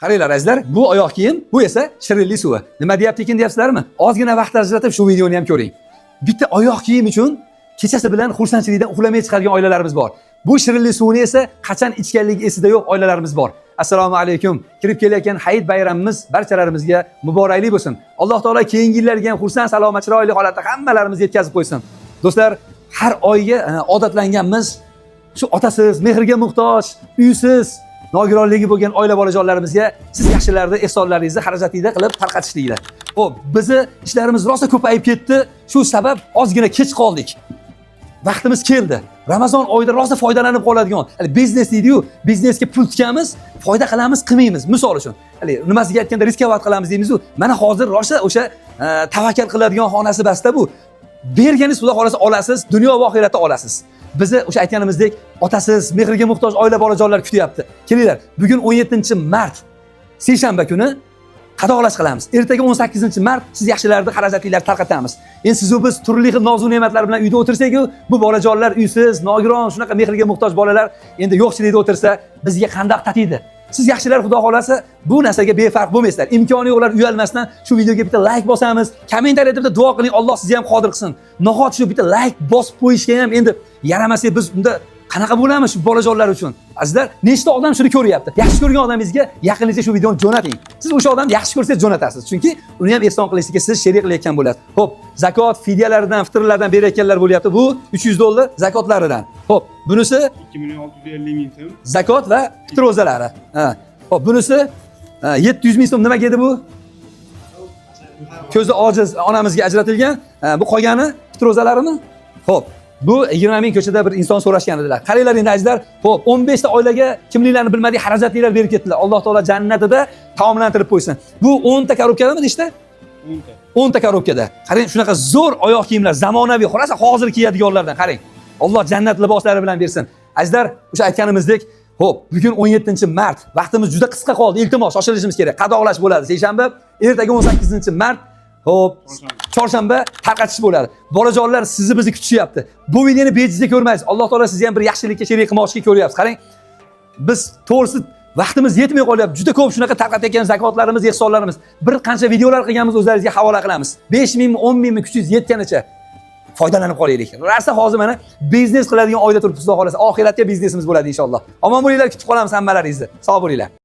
Qaranglar, azizlar, bu oyoq kiyim, bu esa shirinlik suvi. Nima deyapti ekan deyapsizlarmi? Ozgina vaqt ajratib shu videoni ham ko'ring. Bitta oyoq kiyim uchun kechasi bilan xursandchilikdan uxlamay chiqadigan oilalarimiz bor. Bu shirinlik suvini esa qachon ichganligi esida yo'q oilalarimiz bor. Assalomu alaykum. Kirib kelayotgan Hayit bayramimiz barchalarimizga muborakli bo'lsin. Alloh taolo keyingi yillarga ham xursand, salomat, chiroyli holatda hammalarimizni yetkazib qo'ysin. Do'stlar, har oyga odatlanganmiz. Shu otasiz, mehrga muhtoj, uysiz, nogironligi bo'lgan oila bolajonlarimizga siz yaxshilarni ehsonlaringizni xarajatingizda qilib tarqatishliklar. Xo'p, bizni ishlarimiz rosa ko'payib ketdi. Shu sabab ozgina kech qoldik. Vaqtimiz keldi. Ramazon oyida rosa foydalanib qoladigan, hali biznes deydi-yu, biznesga pul tikamiz, foyda qilamiz, qilmaymiz. Misol uchun, hali nimasiga aytganda рисковать qilamiz deymiz-u. Mana hozir rosa o'sha tavakkal qiladigan xonasi basta bu. Berganingiz, Xudo xolasa, olasiz, dunyo va oxiratda olasiz. Bizni o'sha aytganimizdek otasiz, mehrga muhtoj oila bolajonlar kutyapti. Kelinglar, bugun 17-mart, seshanba kuni qadoqlash qilamiz. Ertaga 18-mart siz yaxshilarni xarajatliklar tarqatamiz. Endi siz u biz turli xil nozu ne'matlar bilan uyda o'tirsak-u, bu bolajonlar uysiz, nogiron, shunaqa mehrga muhtoj bolalar endi yo'qchilikda o'tirsa, bizga qandoq tatiydi? Siz yaxshilar, Xudo xolasa, bu narsaga befarq bo'lmaysizlar. Imkoni yo'qlar uyalmasdan shu videoga bitta like bosamiz, kommentariyada bitta duo qiling, Alloh sizni ham qodir qilsin. Nahot shu bitta like bosib qo'yishga ham endi yaramasak, biz unda qanaqa bo'lamiz shu bolajonlar uchun? Azizlar, nechta odam shuni ko'ryapti? Yaxshi ko'rgan odamingizga, yaqiningizga shu videoni jo'nating. Siz o'sha odamni yaxshi ko'rsangiz jo'natasiz. Chunki uni ham ehson qilishlikka siz sherik qilayotgan bo'lasiz. Xo'p, zakot, fidyalaridan, fitrlardan berayotganlar bo'lyapti. Bu $300 zakotlaridan. Xo'p, bunisi 2 million 650 ming so'm. Zakot va fitr ro'zalari. Ha. Xo'p, bunisi 700 ming so'm nimaga edi bu? Ko'zi ojiz onamizga ajratilgan. Ha, bu qolgani fitr ro'zalarimi? Xo'p, bu 20 ming ko'chada bir inson so'rashgan edilar. Qaranglar endi, azizlar, xo'p, 15 ta oilaga kimliklarini bilmadik, xarajatlilar berib ketdilar. Alloh taolo jannatida taomlantirib qo'ysin. Bu 10 ta korobkadami nechta? 10 ta. 10 ta korobkada. Qarang, shunaqa zo'r oyoq kiyimlar, zamonaviy, xullas hozir kiyadiganlardan qarang. Alloh jannat liboslari bilan bersin. Azizlar, o'sha aytganimizdek, xo'p, bugun 17-mart, vaqtimiz juda qisqa qoldi. Iltimos, shoshilishimiz kerak. Qadoqlash bo'ladi seshanba, ertaga 18-mart, xo'p, chorshanba tarqatish bo'ladi. Bolajonlar sizni bizni kutishyapti. Bu videoni bejizga ko'rmaysiz. Alloh taolo sizni ham bir yaxshilikka sherik qilmoqchi ko'ryapsiz. Qarang, biz to'g'risi vaqtimiz yetmay qolyapti. Juda ko'p shunaqa tarqatayotgan zakotlarimiz, ehsonlarimiz. Bir qancha videolar qilganmiz, o'zlaringizga havola qilamiz. 5 mingmi, 10 mingmi kuchingiz yetganicha foydalanib qolaylik. Rosa hozir mana biznes qiladigan oyda turibmiz, Xudo xolasa. Oxiratga biznesimiz bo'ladi inshaalloh. Omon bo'linglar, kutib qolamiz hammalaringizni. Sog' bo'linglar.